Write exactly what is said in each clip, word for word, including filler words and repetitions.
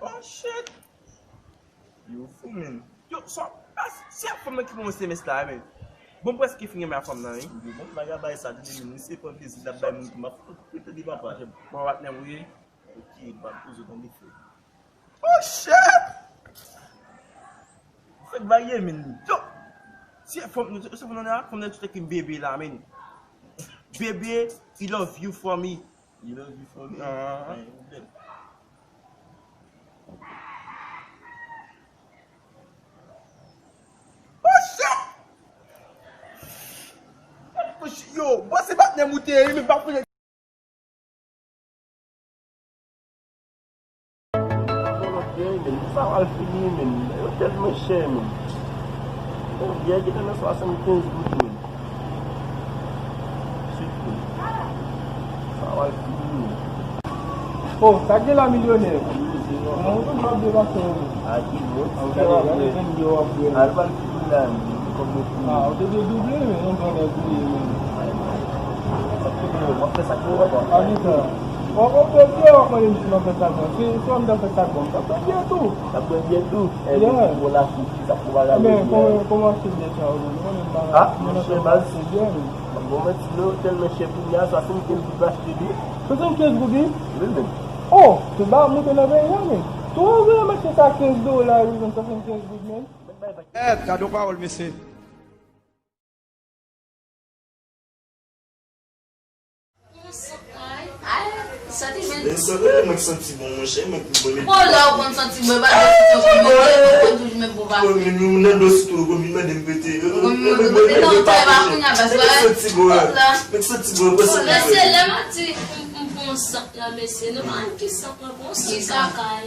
Oh shit! Yo fou, men. Yo, swa, se fanm nan ki pran S M S la, men. Bon, m prèske fin renmen a fanm nan, wi. Yo, bon, bagay bay sa, tande, men, misye pran plezi, l ap bay moun pou m ap tande papa. Bon, patnè m, wi. Ok, m ap poze w tande, frè. Oh shit! Fèk varye, men. Yo! Se fanm, se fanm nan, fanm nan tout ki bebe la, men. Bebe, I love you for me. You love you for me? Ah. Ay, pwoblèm. Oh shit! Yo, bon, se patnè m ou te ye, men pa pou Bon, lòt byen, men sa w al fini, men yo tèlman chè, men. Yon biyè ki te nan swasannkenz goud, men. Swift, men. Sa w al fini, men. Oh, sa k gen la, milyonè? Mwen, ou toujou ap depase, wi. A ki bon? Al pral fini la, men. Kòb yo fini. Ah, ou te dwe double, men, yon gran nèg ou ye, men. W ap fè sa k bon, papa. A ki sa? W ap, w ap fè byen, w ap mande m si m ap fè sa k bon. Si, si w ap fè sa k bon, m t ap fè byen tou. T ap fè byen tou. Ebyen, bon, la, fou, sa pou bagay. Men, kòman, kòman se byen sa, ou menm, ou menm, pa, ah, monchè, baz, se byen, men. Bon, mwen di nou, tèlman chè kounye a, swasannkenz goud pou achte li. Swasannkenz goud, wi? Wi, men. Oh, tout bagay moute nan peyi a, men. Tou ouvriye mache sa kenz dola, yo jwenn swasannkenz goud, men. Èt, gade yon pawòl, mesye. Ay, santi men. Men sa vre, mwen santi bon, monchè, mwen konprann. Bon, lè w konn santi bon, e pa de sitwasyon, mwen konn toujou men bon pa. Mwen menm, mwen nan dosye tou, konn vin mande m pete. Mwen menm, mwen pete nan tè pa kounye a, paske mwen santi bon, mwen santi bon, mwen santi bon. Mesye, lè m ap di, m, m bon sant la, mesye, nou pa konn ki sant la, bon sant lakay.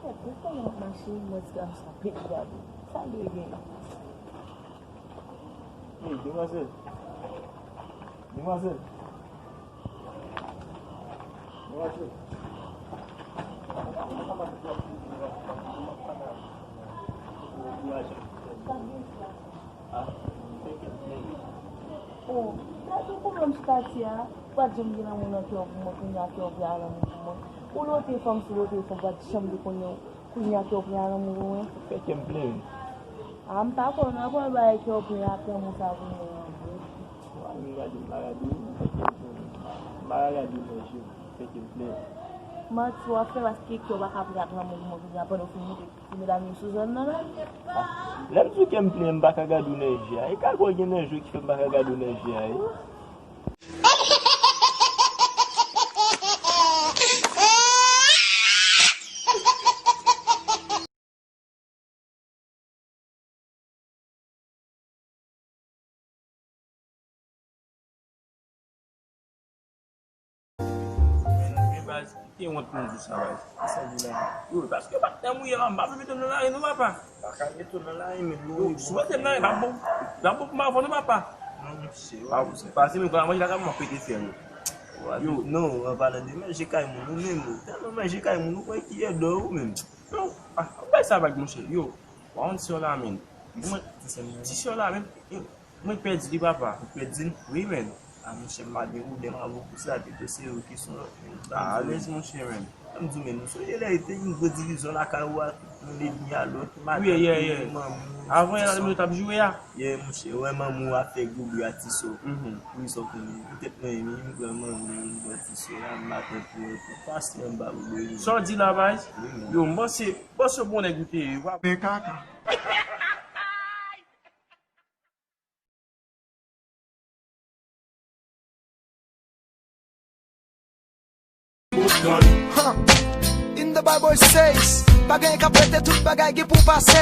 Gade kòman w ap mache, mwen di gason sa pete gade. Sa l dwe gen? Hey, demwazèl. Demwazèl. Oh, gade yon pwoblèm sou katye a. Ou pa t janm gen lanmou nan kè w pou mwen, kounye a kè w vle al lanmou pou mwen. Ou lote fanm sou lote fanm, ou pa t janm te konnen, kounye a kè w vle al lanmou pou mwen. Fè kè m plen. A, m pa kwè w non, apre w bay kè w plen ak lanmou sa pou mwen an vre. Wa, m gade, m pa gade w, fè kè m plen. M pa gade w nan je m, fè kè m plen. Manti w ap fè paske kè w pa ka plen ak lanmou pou mwen kounye a pandan w fin moute ti medam yo sou zòn nan menm. Ah, lè m di w kè m plen, m pa ka gade w nan je a. E ka kwè gen nan je ki fè m pa ka gade w nan je a, e. Men, men baz, kite wont nan di sa, baz. Kisa di la? Yo, paske patnè m ou ye, m pa vle mete w nan lari non, papa. Pa ka mete w nan lari, men. Yo, si w mete m nan lari, pa bon, pa bon pou m avè w non, papa. Non, monchè, pa, pase men, kòman manje la ka manje pete fè yo. Yo, non, an palan de manje kay moun, ou menm, ou tèlman manje kay moun, ou kwè ki èdò ou menm. Yo, ah, bay sa vag, monchè. Yo, w a yon ti yon la, men. Mwen, ti yon la, men. Mwen pèdi li, papa. Ou pèdi l? Wi, men. A, monchè, m pa gen pwoblèm avè w pou sa, pito se yo ki son lòt, men. Ah, alèz, monchè, men. Sa m di w, men, ou sonje lè te gen gwo divizyon lakay ou a? Moun edmi a lòt madanm. Wi, yeah, yeah. Manmi, avan yè la, nou t ap joure a. Yeah, monchè, wè manmi w ap fè gwo bri a Tiso. Mhm. Wi, sa w konnen. Poutèt mwen menm, m pran manmi, m pran Tiso la, m maten pou, pou pase anba w. Sa w di la, baz? Wi, man. Yo, m panse, m panse bon nèg ou te ye. Men kaka. Huh. In the Bible it says, pa gen k ap rete, tout bagay gen pou pase.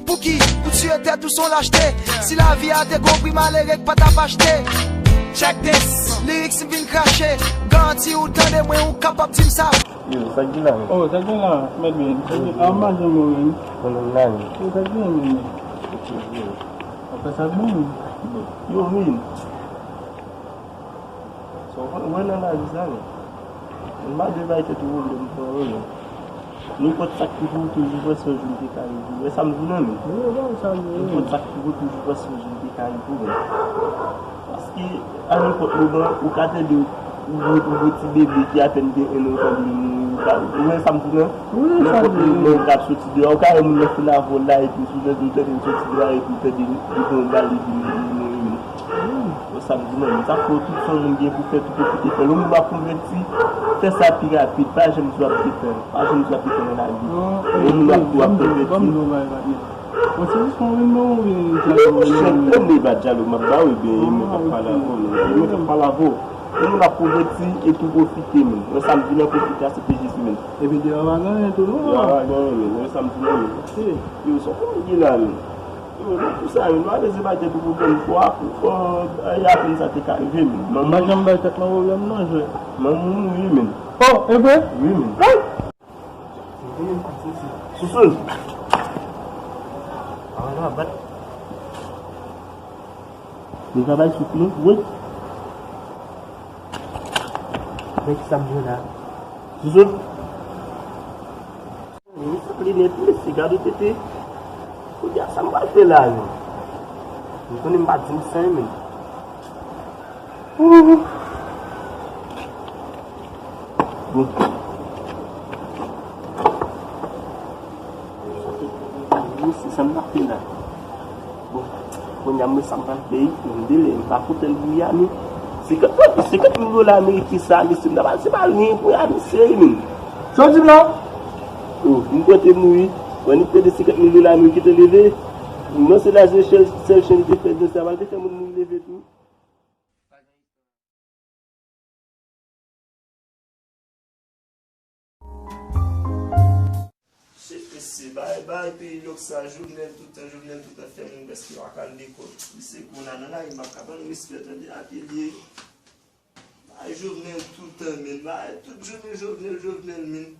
Pouki ou tiye tèt ou, se yon lachte? Si lavi a te gon pri, malere k pa t ap achte. Check this, lyrics m vin krache. Garanti ou tande mwen, ou kapab di m sa. Yo, sa k gen la menm? Oh, sa k gen la, mèt byen. Sa k gen, ah, m pa janm wè menm. Mwen menm la menm. Yo, sa k gen menm? Yo. Apre sa k bon menm. Yo, men. So, mwen, mwen nan lavi sa menm. Mwen pa dwe bay tèt ou pwoblèm pou anyen menm. Nenpòt sa k rive ou, toujou panse yon jou l te ka rive ou. Wè sa m di w la menm. Nenpòt sa k rive ou, toujou panse yon jou l te ka rive ou menm. Paske, a nenpòt moman, ou ka tande yon, yon, yon ti bebe ki apèn gen en an, ou tande l mouri, ou ka, ou wè sa m di w la? Nenpòt moman, ou ka soti deyò, ou ka wè moun nan fin avè w la, epi sou tande, ou tande l soti deyò, epi ou tande li pran yon bal, li vin, li mouri menm. Wè sa m di w la, sa fè w tout sa yon moun gen pou fè, tout ou kite fè. Lè yon moun ap konvèti, fè sa pi rapid, pa janm di w ap gentan, pa janm di w ap gentan nan lavi. Lè yon moun ap, ap konvèti. Bon, se jis mwen menm non, ou byen Djalo? Monchè, tande ba Djalo, m ap ba w, ebyen, e mwen k ap pale avè w, non. E mwen k ap pale avè w. Yon moun ap konvèti, epi w pwofite, menm. Wè sa m di w la, pwofite, aksepte Jezi, menm. Epi deyò pa gen anyen tou, non? Deyò pa gen anyen, menm. Wè sa m di w la, menm. Yo, sa w konn gen la, menm. Yo, nan tou sa, menm, nou alèz, se pa tèt ou pwoblèm, fò, fò, e, apèn sa te ka rive, menm. M pa janm bay tèt mwen pwoblèm, non, jwe. Manmi w mouri, menm. Oh, e vre? Wi, menm. Sousoun. Avan nou ap bat. Nou travay sou nou, wi. Men ki sa m jwenn la. Sousoun. Li sanble nèt, mesye, gade tete. Kounye a, sa m pral fè la, menm? M konnen m pa di m sa, menm. Bon. Mesye, sa m t ap fè la. Bon, kounye a, m wè sa m pral fè, wi. Menm de lè, m pa kontan l pou Yami. Senkant, senkant mil dola ameriken sa, mesye, m ta pral se pa l, men pou Yami, se li menm. Sa w di m la? Oh, m kontan mouri. Wè, li pèdi senkant mil dola ameriken te leve. Non, se la, se sèl, sèl chen li te fè, sa pral te fè moun mouri leve tou. Se, se bay, bay peyi lòk sa, Jovenel toutan, Jovenel toutan fè moun prèske pa ka al lekòl. Misye kounye a nan lari, m ap ka ban l respè, tande, atelier. Bay Jovenel toutan, men, bay tout jounen Jovenel, Jovenel, men.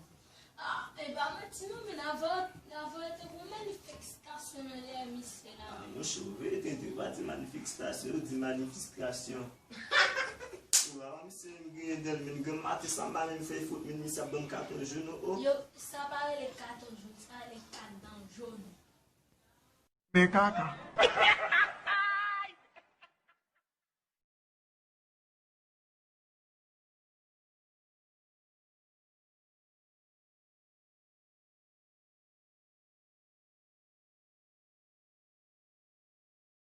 Ah, e pa manti non, men avan, avan te gon manifestasyon nan lè misye la, men. Ah, monchè, ou vle tenten, ou pa di manifestasyon, ou di manifestasyon. Ou pa wè misye menm griyen dèl, men granm maten sa m pa menm fè fot, men misye ap ban m katon joun, oh, oh. Yo, sa pa rele katon joun, sa rele kat dan joun. Men kaka.